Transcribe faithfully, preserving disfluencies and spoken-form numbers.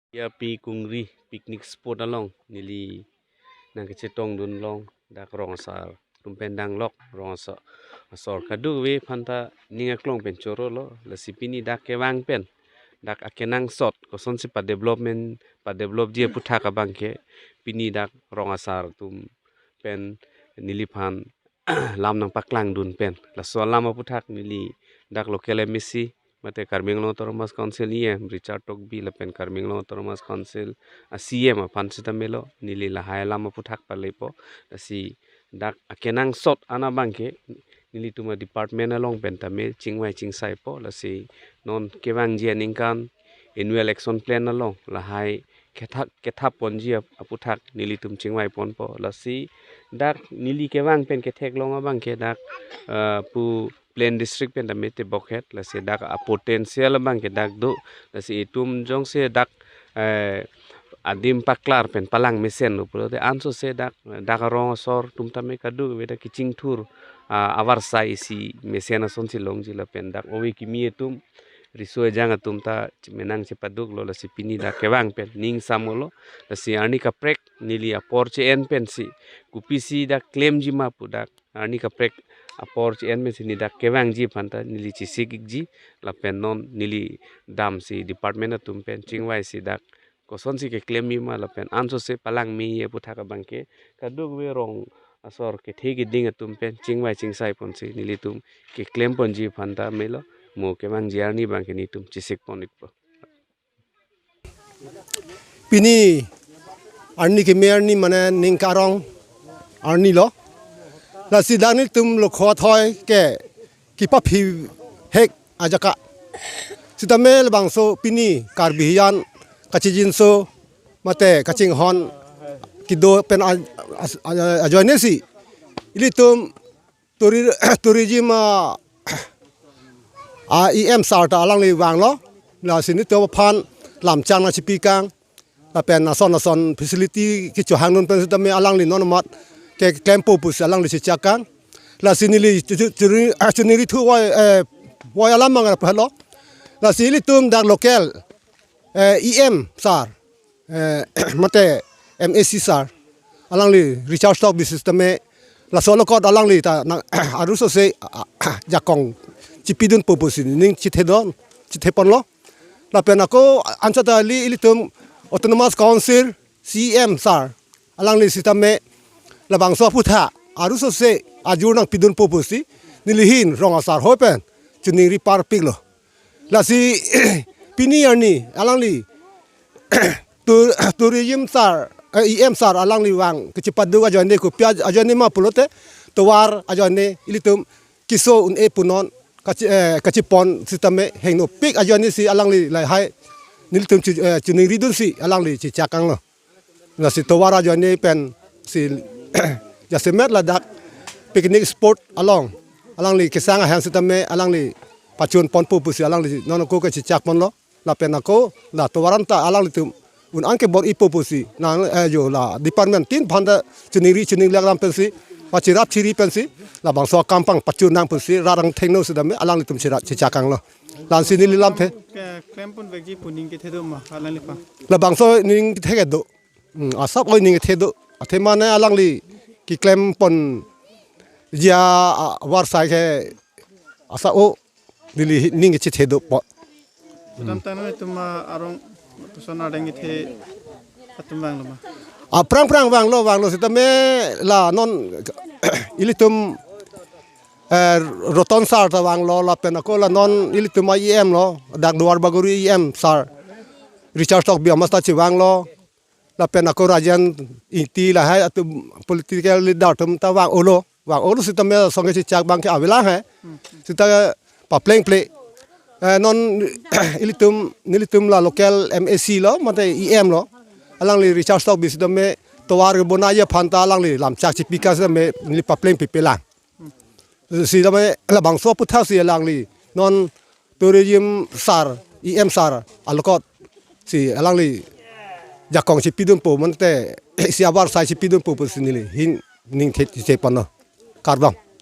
Yapi Kungri picnic spot along neli nangkachetongdun long dak rong asar atum pen danglok, rong asar, asor kadokave aphan ta ning aklong pen chorolo. Lasi pini dak kevang pen dak akenangsot kosonsi padevelopment, padevelopji aputhak abangke pini dak rong asar atum pen neliphan lam nangpaklangdun pen, laso alam aputhak neli dak local M A C mate Karbi Anglong Autonomous Council E M Richard Tokbi lapen Karbi Anglong Autonomous Council a C E M aphan sitame lo, neli lahai alam aputhak palepo. Lasi dak akenangsot an abangke nelitum a department along pen tame chingvai chingsaipo. Lasi non kevangji aningkan annual action plan along lahai kethak kethap ponji ap-, aputhak nelitum chingvai ponpo. Lasi dak neli kevang pen ketheklong abangke dak, eh, pu Plain District pen tame tebokhet, lasi dak a potential abangke dak do. Lasi itum jongsi dak, eh, adim paklar pen palang mesenlo pulote ansose dak, dak arong asor atum tame kadokave dak kachingthur, ah, avarsai isi mesen asonsi longji lapen dak ove kimi atum, riso ejang atum ta menang chepaduklo. Lasi pini dak kevang pen ning samolo. Lasi arni kaprek neli apor che-en pensi kopisi dak klemji ma pu dak arni kaprek apor che-en pensi neli dak kevangji aphan ta neli chesik-ikji lapen non neli damsi department atum pen chingvaisi dak kosonsi keklem mima lapen ansose palang meme aputhak abangke kadokave rong asor kethe keding atum pen chingvai chingsai ponsi nelitum keklem ponji aphan ta melo, mo kevangji arni abangke netum chesik pon-ikpo. Pini arni keme arni mane ning karong arni lo. Lasi dak netum lokho athoi ke kipaphi hek ajaka. Sitame labangso pini Karbi hiyan kachijinso mate kachinghon kedo pen a-, a-, a-, ajoine si ilitum turi-, tourism a, a E M sar ta alangli vanglo. Lasi netum aphan lamchang nangchipikang lapen ason ason facility kechohangdun pen sitame alangli non amat keklempo pusi alangli chechakang. Lasi neli chu-, chu-, churi-, ah, chuningri thu voi, eh, voi alam mang pahalo. Lasi ilitum dak local, eh, E M sar, eh, mate M A C sar, alangli Richard Tokbi sitame laso lokot alangli ta nang arusose, ah, ah, jakong chipidunpo pusi ning chethedon, chetheponlo. Lapen ako anchot kali ilitum Autonomous Council C E M sar, alangli sitame labangso aputhak arusose ajur nangpidunpo pusi neli ahin rong asar ahoi pen chuningri parpiklo. Lasi pini arni alangli tu-, tourism sar, eh, E M sar alangli vang kachepaduk ajoine kopi aj-, ajoine ma pulote tovar ajoine ilitum keso un-e punon kache-, eh, kachepon sitame hengnopik ajoine si alangli lahai nelitum chu-, eh, chuningridunsi alangli chechakanglo. Lasi tovar ajoine pensi jasemet ladak picnic spot along alangli kesang ahem sitame alangli pachun ponpo pusi alangli non ako kachechak ponlo. Lapen ako la tovar anta alanglitum un-an kebor-ipo pusi nang, eh, jo la department tin aphan ta chuningri chuningri alam pensi pachirap chiri pensi labangso akam pangpachun nang pusi rat angthengno sitame alanglitum chira-, chechakanglo. Lasi neli lamthe. Ke-, klem ponvekji pu ning kethe do ma alangliphan? Labangso ning kethe kedo. Hmm, asap oi ning kethe do. Athema ne alangli keklem ponji avarsai ke asa o neli ning kechethe dopo. Pu tangte netum, ah, arong puson adeng kethe atum vanglo ma? Ah, prang prang vanglo, vanglo sitame la non ilitum, eh, Roton sar ta vanglo, lapen ako la non ilitum a E M lo, dak Duar Bagori E M sar Richard Tokbi amat ta chevanglo. Lapen ako Rajen Ingti lahai atum political leader atum ta vang-olo, vang-olo sitame asong kechechak abangke avelang he. Sita paplengple. Eh, non ilitum, nelitum la local M A C lo, mate E M lo. Alangli Richard Tokbi sitame tovar kebonai aphan ta alangli lamchak chipika sitame neli paplengpepelang. Sitame labangso aputhak si alangli non tourism sar, E M sar alokot si alangli jakong chipidunpo mate isi avarsai chipidunpo pusi neli ahin ning the-, the ponlo. Kardom.